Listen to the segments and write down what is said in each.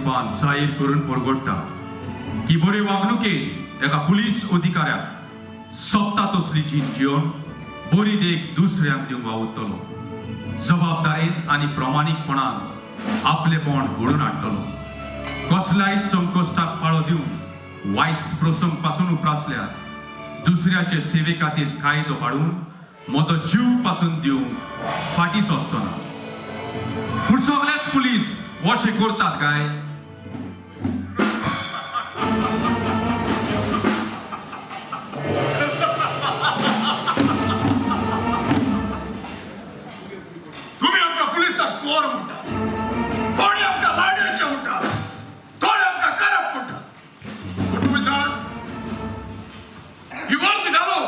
रुपान जाहीर करून परगडटा की बरे वागणुकेन एका पुलीस अधिकाऱ्याक सोबता तसली जीण जिवन बरी देख दुसऱ्यांक दिवंक वावुरतलो, जबाबदारेन आनी प्रामाणीकपणान आपलेपण घडोवन हाडटलो. कसल्याय संकश्टाक पाळो दिवन वायट प्रसंग पासून उप्रासल्यार दुसऱ्याचे सेवे खातीर कायदो पाडून म्हजो जीव पासून दिवंक फाटीं सरचो ना. पूण सगळेच पुलीस अशें करतात काय? तुम्ही आमकां पुलिसाक चोर म्हणटा, कोणी आमकां लाडयेचे म्हणटा, कोणी आमकां करप म्हणटा. पूण तुमी जाणा, ही वर्द घालून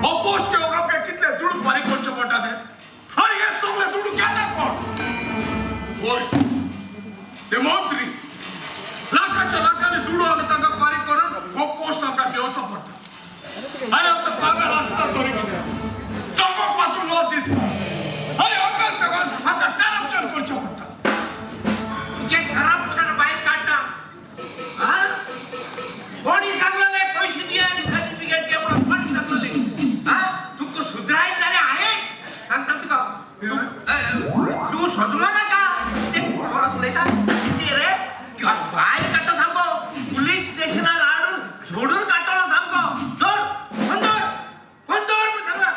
हो पोस्ट घेवंक आमकां कितले दुडू फारीक करचे पडटा ते. आनी हे सगळे दुडू घेता कोण? होय, ते मंत्री. लाखाच्या लाखांनी दुडू आमी तांकां फारीक करून हो पोस्ट आमकां घेवचो पडटा. आनी आमचो पगार आसता तरी कितें, चवक पासून लॉ दिसता. आनी हाका सगळ्यान हाका करप्शन करचें पडटा. तुगे करप्शन भायर काडटा. हा? कोणी सांगलेले पैसे दे आणि सर्टिफिकेट घे म्हणून कोणी सांगलेले? हा? तुका सुधराय जाल्यार हांवें सांगता तुका. तूं सजमो नाका. ते परत उलयता कितें रे, भायर काडटा सामको, पुलीस स्टेशनार हाडून सोडून काडटलो सामको. दवर फोन, दवर फोन, दवर म्हूण सांगला.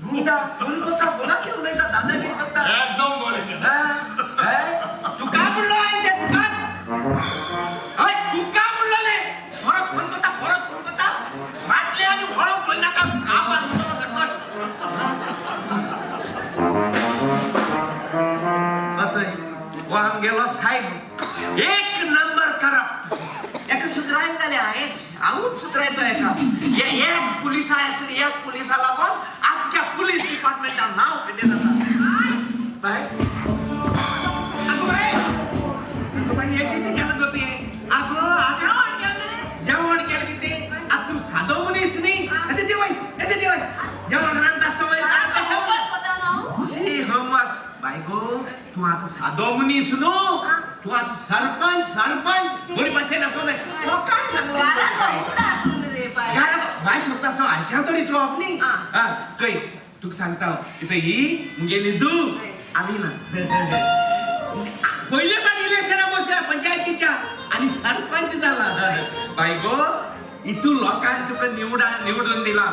गुंडा फोन करता, फोनाचेर उलयता, दादागिरी करता. एकदम बरें केलें. तुका म्हणलो हांवें तें, तुका. हय, तुका म्हणलेलें. परत फोन करता, परत फोन करता. फाटलें आनी वळख पळय नाका. काबार करतलो. अचय हो आमगेलो साहेब एक नंबर करप्ट. एका सुधरायन जालें हांवेंच, हांवूच सुधरायतो एका. हे एक पुलिसा आसली, एक पुलिसा लागून आख्ख्या पुलीस डिपार्टमेंटान नांव खड्डे जाता. बाय, अगो बाय, अगो बाय, हे कितें केलां गो तुवें? अगो अगो, जेवण केलें रे? जेवण केलें कितें? आतां तूं सादो मनीस न्ही. येता देवय, येता देवय. जेवण रांदता आसतना वयर रांदता आसतना. होमवर्क कोता न्हू? शी, होमवर्क. बाय गो, तूं आतां सादो मनीस न्हू, तूं आतां सरपंच. सरपंच बरी भाशेन आसूं जाय. सकाळी सांगलो. घरात उगडा आसून रे बाय. घरा बाय सोदता सो आरशां तरी चोवप न्ही. आं. आं, चोय, तुका सांगता हांव, इथं ही मुगेली धूव आलिना पयले फावट इलेक्शना बसल्या पंचायतीच्या आनी सरपंच जाला. बाय गो, इतू लोकांनी तुका निवडून दिला.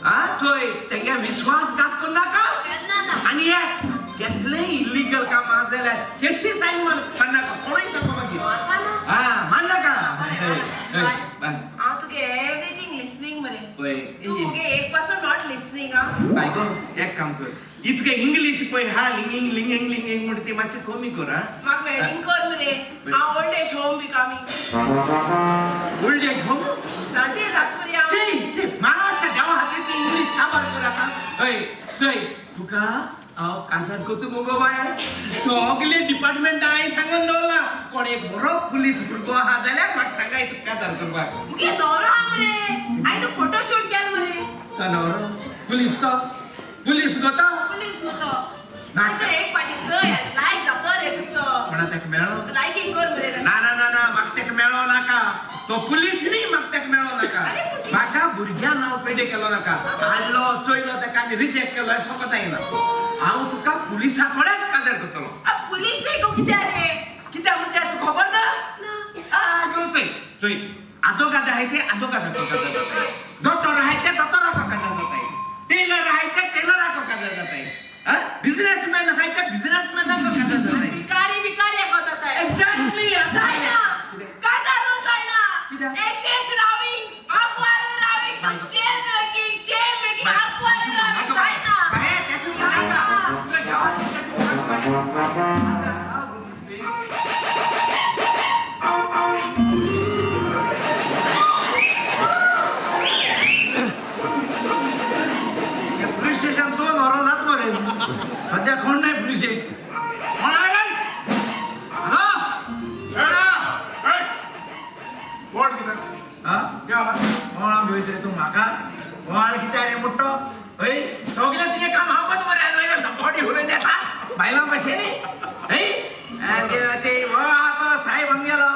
आ, चोय, तेंगे विश्वासघात करू नाका. केन्ना ना. आनी हे कसलें इल्लीगल काम आसा जाल्यार केशी सायन मारनाका, कोणूय सांगो मागीर. मारपा ना. हा, मारनाका. बरें, हय, बरें. हय, बाय. बाय. हांव तुगे एवरीथींग लिसनींग मरे. पळय. तूं मुगे एक पासून not listening. आ, बाय गो, एक काम कर, इतके इंग्लीश पळय हा, लिंगींग लिंगींग लिंगींग म्हणटा ती मातशी कमी कर. हा, म्हाका वेडिंग कर मरे. हांव old age home becoming. Old age home? जाणटे जात मरे हांव. शी शी, मातशें देवा खातीर ती इंग्लीश काबार कर आतां. हय, चोय, तुका हांव काजार करता मुगो बाय. सगले डिपार्टमेंट हांवें सांगून दवरला, कोण एक बरो पुलीस भुरगो आहा जाल्यार म्हाका सांगाय तुका काजार करपाक. मुगे न्हवरो आहा मरे. हांवें तो फोटो शूट केलो मरे. तो न्हवरो पुलीस? तो पुलीस गो तो? पुलीस न्हू तो. ना. तो एक फाटी चोय, लायक जाता रे तुजो. कोणा ताका मेळ्ळो? लायकींग कर मरे. ना ना ना ना, म्हाका ताका मेळो नाका. तो पुलीस न्ही, म्हाका ताका मेळो नाका. अरे पूण म्हाका भुरग्या नांव पेडे केलो नाका. हाडलो, चोयलो ताका आनी रिजेक्ट केलो हें सोंपत येना. हांव तुका पुलिसा कडेच काजार करतलो. पुलीस रे गो, कित्याक रे? कित्याक म्हणजे तुका खबर ना? ना. आ, चोय चोय, आदोगाद आहाय ते आदोगादाक काजार जाताय, दोतोर आहाय ते दोतोराक काजार जाताय, टेलर आहाय ते टेलराक काजार जाताय, बिझनेसमॅन आहाय ते बिझनेसमॅनाक काजार जाताय. भिकारी भिकारी गो जाताय. एक्झॅक्टली. जायना, काजारू जायना. कित्याक? एशेच राविंग आपवार राविंग, शेम मेकिंग, शेम मेकिंग, आपवार राविंग जायना. पुलीस स्टेशन चोन व्हरोन नाच मरे. सध्या कोण नाही पुलिस. कोण आहे रे? हॅलो. ए, कोण कितें? हा? कितें आला? कोण आम रे तूं म्हाका? कोण कितें रे मुट्टो? हय, सगळें तुजें काम हांव कोत मरे. बॉडी उलयन येता बायलां भशेन. हय. हो आतां साहेब आमगेलो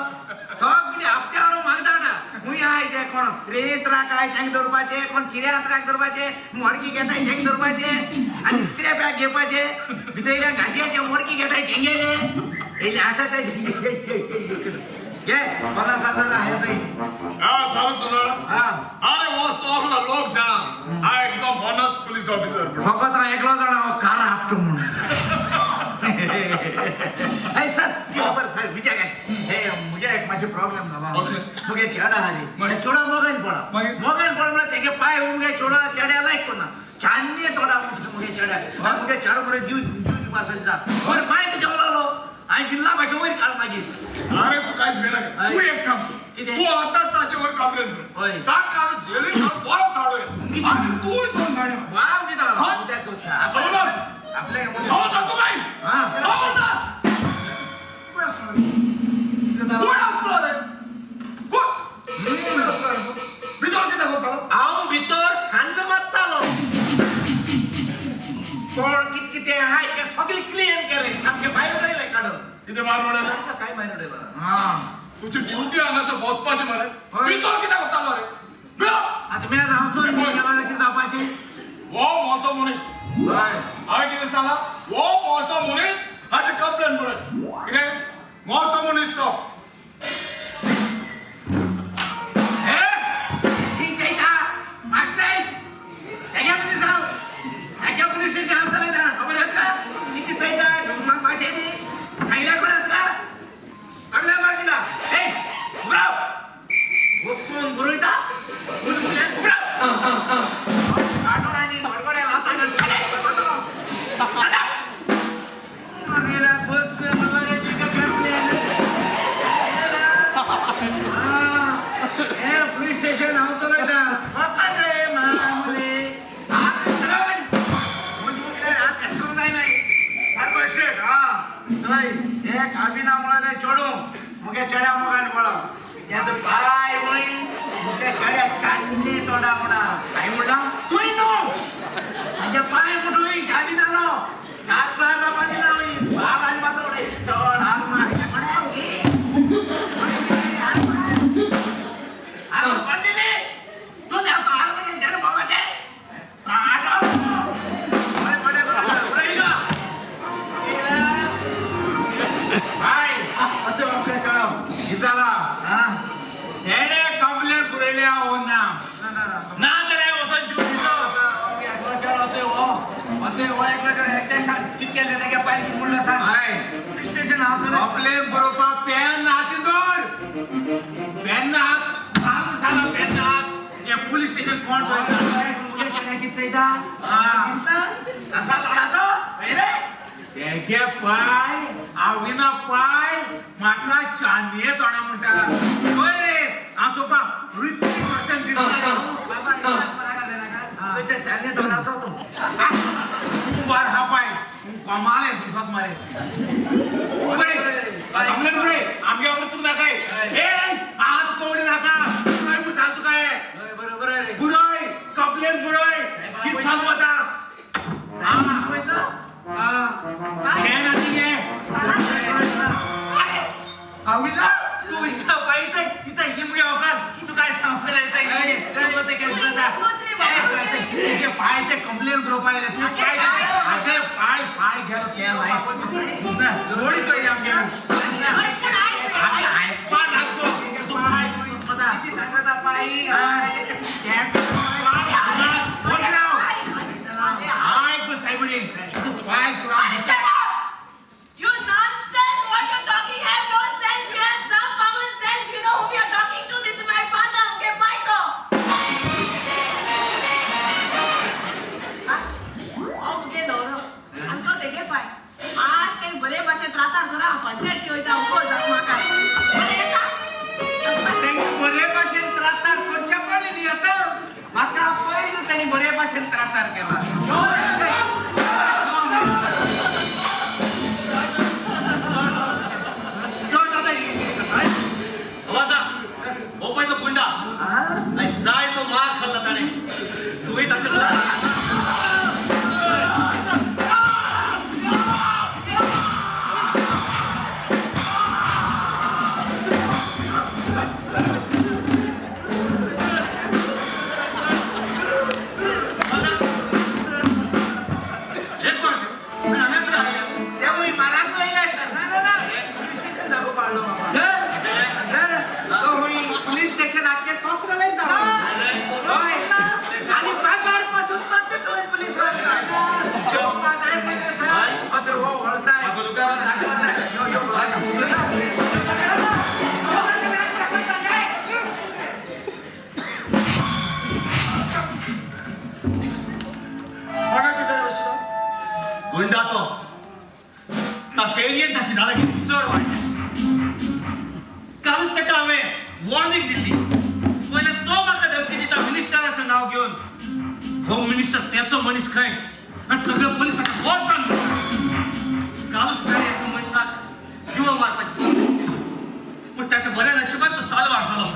सगळे हप्ते हाडून मागता. खूंय आहाय ते कोण ट्रेन ट्रक आहाय तेंका धरपाचे, कोण चिऱ्या ट्रक धरपाचे, मडकी घेताय तेंका धरपाचे आनी स्क्रॅप घेवपाचे, भितर गादयाचे मडकी घेताय तेंगेले हे आसा ते घे 50,000 आहे थंय. हा सारू तुझा. हा. अरे हो सगळो लोक जाणा हा एकदम ऑनेस्ट पोलीस ऑफिसर. फकत हांव एकलो जाणा हो कार आपटो म्हणून. हय सर, ती खबर सर विचार काय हे म्हज्या एक मातशें प्रॉब्लेम जाला. कसलें? मुगे चेडा आहा रे, मागीर? चेडा मोगान पडा. मागीर? मोगान पड म्हळ्यार तेगे पांय मुगे चेडा चेड्या लायक कोन्ना चान्ने तोडा मुगे चेड्या आनी मुगे चेडो मरे जीव जीव दिवपा सोदता. वयर पांय देंवलालो आनी बिल्ला भाशेन वयर काड मागीर. अरे तू कांयच भियेनाका. तूं एक काम कर. कितें? तूं आतांच ताचेवर कंप्लेन कर. हय. ताका हांव जेलीन घालून बरो धाडूया. कितें? आनी तूंय दोन धाडे मार. वाव दिता. हय? समज. आपल्या समज तूं बाई. हा. समज. कोण आसलो रे? कोण? कोण आसलो रे तूं? भितर कितें करतालो? हांव भितर सान्न मारतालो. कोण कित कितें आहाय तें सगळें क्लियर केलें, सामकें भायर उडयलें काडून. कितें मार उडयलें? काय भायर उडयलां? हा. तुजी ड्युटी हांगासर बसपाची मरे. हय. भितर कितें करतालो रे? भितर. आतां मेज हांव चोर गेलो जाल्यार कितें जावपाचें? हो म्हजो मनीस. हय. हांवें कितें सांगलां? हो म्हजो मनीस, हाचे कंप्लेन बरय. कितें म्हजो मनीस तो. पुलीस स्टेशन हांव चलयता. वखद रे मामुले. हात चड. मुखल्यान हात एस करूंक जायना. सारको स्ट्रेट. हा चलय. हे काबिना मुळाले चेडूं मुगे चेड्या मोगान पडो तेजो पाय वय मुगे चेड्या कान्नी तोंडा म्हणा. काय म्हणला? तूंय न्हू ताजे पांय मुठूय काबिना नो चार चार जावपा दिना वय बाल आनी मात्र उडय चड हात मार. हार पडली न्ही. तूं असो हार म्हणजे जेणें बाबाचें. आठ. उडयलो. हाय अचो आपल्या चेडो दिसाला हा. तेणे कंप्लेन पुरयल्या हो ना. ना ना ना. ना जाल्यार वचोन जीव दिलो. हय. कंप्लेन बरोवपाक पेन हातीन दवर. पेन हात सांग सांगा पेन हात हे पुलीस स्टेशन कोण चोयता? कसा तोडाचो? हय रे? तेगे पाय आविना पाय म्हाका चानये तोंडा म्हणटा. हय रे हांव चोवपा ऋत्विक रोशन दिसता रे. तूं बार हा पाय कमाल आहे दिसत मरे. बरे कंप्लेन बरे आमगे वचूंक नाकाय. ए हात कोवडी नाका. काय म्हूण सांग तुका हे बुरय कंप्लेन बुरय कित सांग वता. घे ना ती घे. आविना तू हिका पायचय हिचा हिमड्या होकार तू काय सांगतलं पायचे कंप्लेन बरोवपा येयले तूं पाय हाचे पाय पाय घेलो केलाय दिसना थोडी चोय आमगे. पण पण आयक रे, आयक. आयकपा लागतो तूं पाय सोदता. आयक सायबणी तूं पाय अरे, shut up! You nonsense! What you're talking have no sense. You have some common sense. You know whom you're talking to. This is my father. Okay, bye go. हो मुगे न्हवरो आनी तो तेगे पाय मातशें बरे भाशेन त्रासार करा. पंचायती वयता उगो जाता म्हाका बरें येता. बरे भाशेन त्रातार करचें पडलें न्ही आतां. म्हाका पयलीं तांणी बरे भाशेन त्रातार केला. चड जाता. वता हो पळय तो गुंडा आनी जाय तो मार खाल्ला ताणें. तुवें ताचेर गुंडा तो ताचे एरियेन ताची दादागिरी चड वाडल्या. कालूच ताका हांवें वॉर्निंग दिल्ली. पयल्यान तो म्हाका धमकी दिता मिनिस्टराचें नांव घेवन. होम मिनिस्टर त्याचो मनीस खंय आनी सगळे पोलीस ताका वचन म्हणटा. कालूच ताणें एका मनशाक जिवो मारपाची धमकी दिली, पूण ताच्या बऱ्या नशिबान तो साल्वार जालो.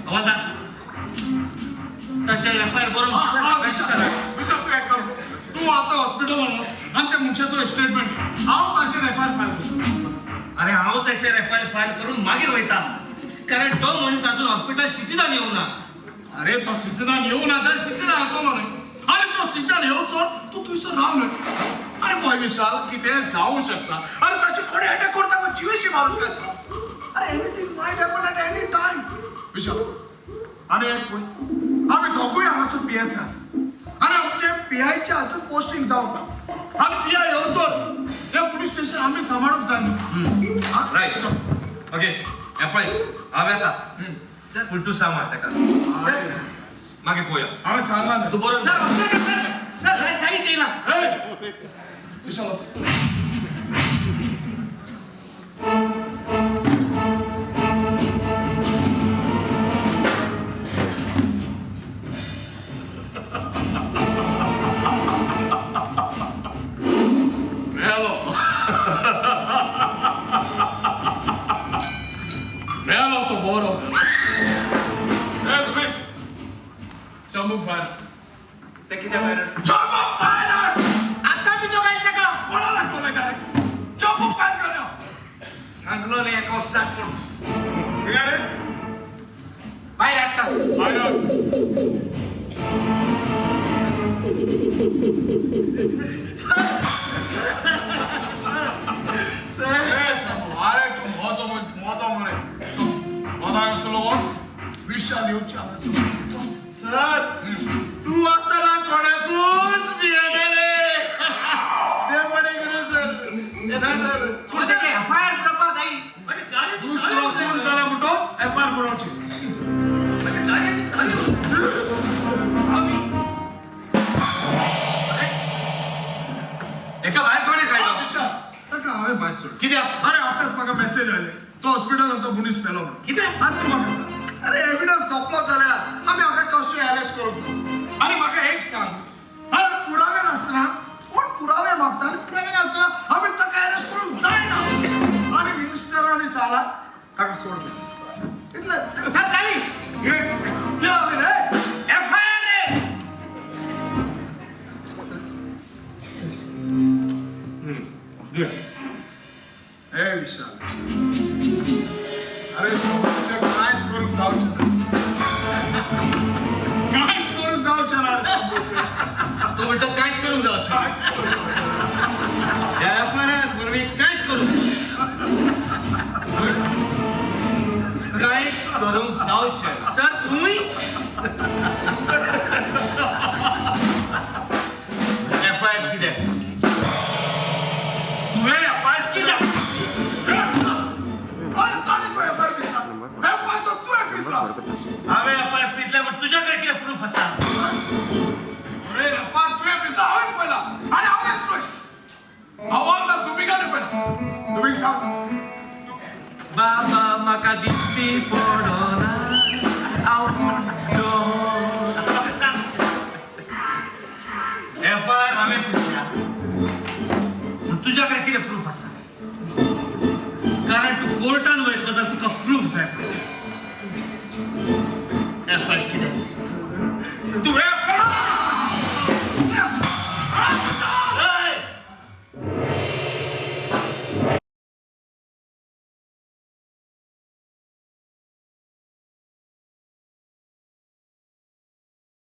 हवालदार, ताचेर एफ I R बरोवन रजिस्टर. विशाल, तूं एक कर, तूं आतां हॉस्पिटलान वच आनी त्या मनशाचो स्टेटमेंट घे. हांव ताचेर एफआयआर फायल करता. अरे हांव ताचेर एफआयआर फायल करून मागीर वयता, कारण तो मनीस अजून हॉस्पिटल शितिदान येवना. अरे तो सिद्धिदान येवना जाल्यार सिद्धिदान येतलो न्हय. अरे तो सिद्धिदान येवचो तूं थंयसर राव न्हय. अरे पळय विशाल, कितें जावं शकता. अरे ताचे कडेन अटॅक करता, जिवेशी मारूं शकता. अरे anything might happen at any time. Vishal, आनी एक पळय, आमी दोगूय हांगासर पी एस आसा आनी आमचे पी आयचे अजून पोस्टींग जावंक ना. आनी पी I येवसर हें पुलीस स्टेशन आमी सांबाळूंक जाय न्हू. Right, okay. हें पळय, हांव येता, पूण तूं सांबाळ ताका. मागीर पळोवया. हांवें सांगलां न्हय. तूं बरो. सर, सर, सर, जायत येयला. विशाल. मेलो मेलो तो बरो. ए तुम्ही शंभू फायर. ते कितें फायर? शंभू फायर. आतां बी तो घाल ताका. कोणाला कोण काय शंभू फायर करण्या. सांगलो न्ही एका वस्ताद पूण. ठीक आहे. भायर हाडटा. फायर. ए शंभू, अरे तू मोजो मनीस, मोजो मरे. मोजा हांगासरलो वच, विशाल येवचे हांगासर. सर, तूं आसतना कोणाकूच भियेना रे. देव बरें करूं सर. येता सर. पूण ताका एफआयआर करपाक जाय. माझ्या गाडयेची दुसरो चावी. कोण जाला म्हणटोच एफआयआर बरोवची. माझ्या गाडयेची चावी. आम्ही एका भायर कोणी काय? विशाल, ताका हांवें भायर सोडलो. कित्याक? अरे आतांच म्हाका मॅसेज आयले, तो हॉस्पिटलांत तो मनीस मेलो म्हणून. कितें? आनी तूं म्हाका सांग, अरे एविडन्स सोंपलो जाल्यार आमी हाका कशें अरेस्ट करूंक जाय? आनी म्हाका एक सांग, अरे पुरावे नासतना कोण पुरावे मागता? आनी पुरावे नासतना आमी ताका अरेस्ट करूंक जायना. आनी मिनिस्टरांनी सांगला ताका सोडलें, इतलेंच. सर, जाली. कितें आमी रे? एफआयआर रे. गुड. ए विशाल, अरे शंभूचें कांयच करूंक जावचें ना, कांयच करूंक जावचें ना रे शंभूचें. तू म्हणतो कांयच करूंक जावचें. कांयच करूंक जावचें ना. ह्या एफआयआर वरवीं कांयच करूंक, कांयच करूंक जावचें ना. सर, तुम्ही एफआयआर कित्याक? तुवें एफआयआर कित्याक? अरे ताणें तो एफआयआर पिसला, एफआयआर तो तुवें पिसला. हांवें एफआयआर पिजल्या, पण तुज्या कडेन कितें प्रूफ आसा? अरे एफआयआर तुवें पिसला, हांवें पळयला. आनी हांवेंच पळय हवालदार तुमी पळयला, तुमी सांग. बाबा, म्हाका दिश्टी पडना, हांव कुड्डो. आतां म्हाका सांग, एफआयआर हांवें पिजल्या, पूण तुज्या कडेन कितें प्रूफ आसा? कारण तूं कोर्टान वयतलो जाल्यार तुका प्रूफ जाय. एफआयआर कितें तुवें?